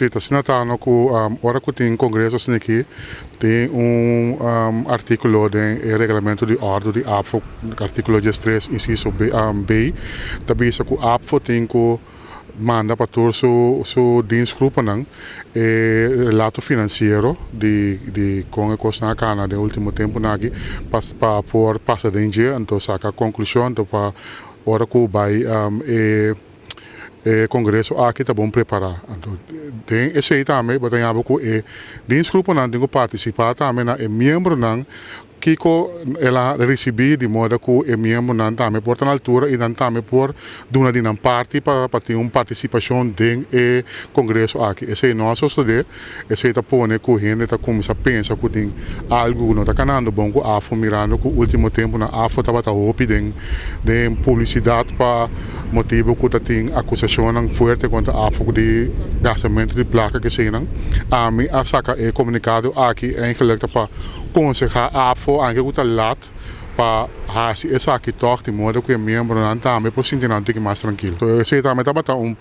Si, ta asina ta no ku ora ku tin kongreso asina aki tin un artíkulo den e reglamento di òrdu di ABVO, artíkulo 13 insiso B, ta bisa ku ABVO tin ku manda pa tur su dienstgroepennan e relato finansiero di kon e kosnan a kana den último tempunan aki pa por pasa den dje, anto saka konklushon, anto pa ora ku bai e E kongreso aki ta bon prepará. Anto den esei tambe bo ta yama ku e dienstgroepennan tin ku partisipá tambe na e miembronan kiko el a risibí di moda ku e miembronan tambe por ta na altura i nan tambe por duna di nan parti pa tin un partisipashon den e kongreso aki. Esei no a sosodé. Esei ta pone ku hende ta kuminsá pensa ku tin algu ku no ta kanando bon ku AFO mirando ku último tempunan AFO tabata hopi den den publisidat pa motibu ku ta tin akusashonnan fuerte kontra AFO di gastamentu di plaka keseinan. Ami a saka e komunikado aki eigenlik ta pa konsehá AFO anke ku ta lat pa hasi esaki tòg di moda ku e miembronan tambe por sinti nan un tiki mas trankil. Esei tambe tabata un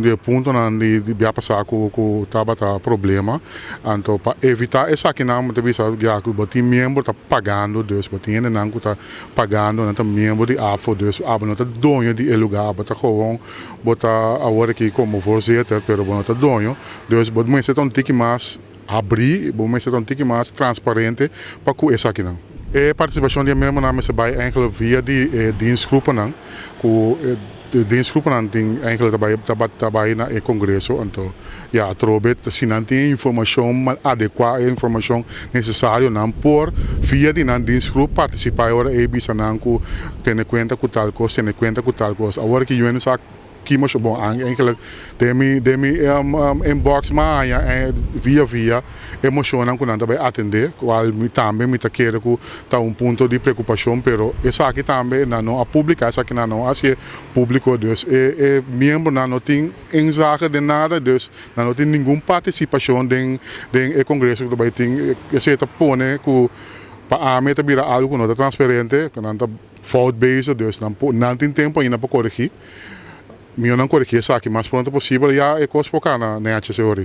di e puntonan di bia pasá ku tabata problema. Anto pa evitá esakinan bo ta bisa ya ku bo tin miembro ta pagando dus bo tin hendenan ku ta pagando nan ta miembro di ABVO dus abo no ta doño di e lugá, abo ta gewoon bo ta awor aki komo voorzitter pero bo no ta doño dus bo mester ta un tiki mas Habrí, bo mester ta un tiki mas transparente pa ku esakinan. E partisipashon di e miembronan mester bai enkele via di e dienstgroepennan, ku e dienstgroepennan tin enkele ta bai ta bai na e kongreso. Anto ya atrobe si nan tin e informashon adekuá, e informashon nesesario nan por via di nan dienstgroep partisipá e ora ei bisa nan ku tene kuenta ku tal kos, tene kuenta ku tal kos. Awor ki Yuende sa Ki masha bon eigenlijk den mi inbox mi a haña via via e moshonnan ku nan ta bai atendé, kual mi tambe mi ta kere ku ta un punto di preokupashon, pero esaki tambe nan no a publiká, esaki nan no a hasié públiko, dus e miembronan no tin inzage den nada, dus nan no tin ningun partisipashon den e kongreso ku ta bai tin. Esei ta pone ku pa ami ta bira algu ku no ta transparente, ku nan ta fout bezig, dus nan tin tempu ainda pa koregí. Mihó nan koregí esaki mas pronto posibel ya e kos por kana na HC ori.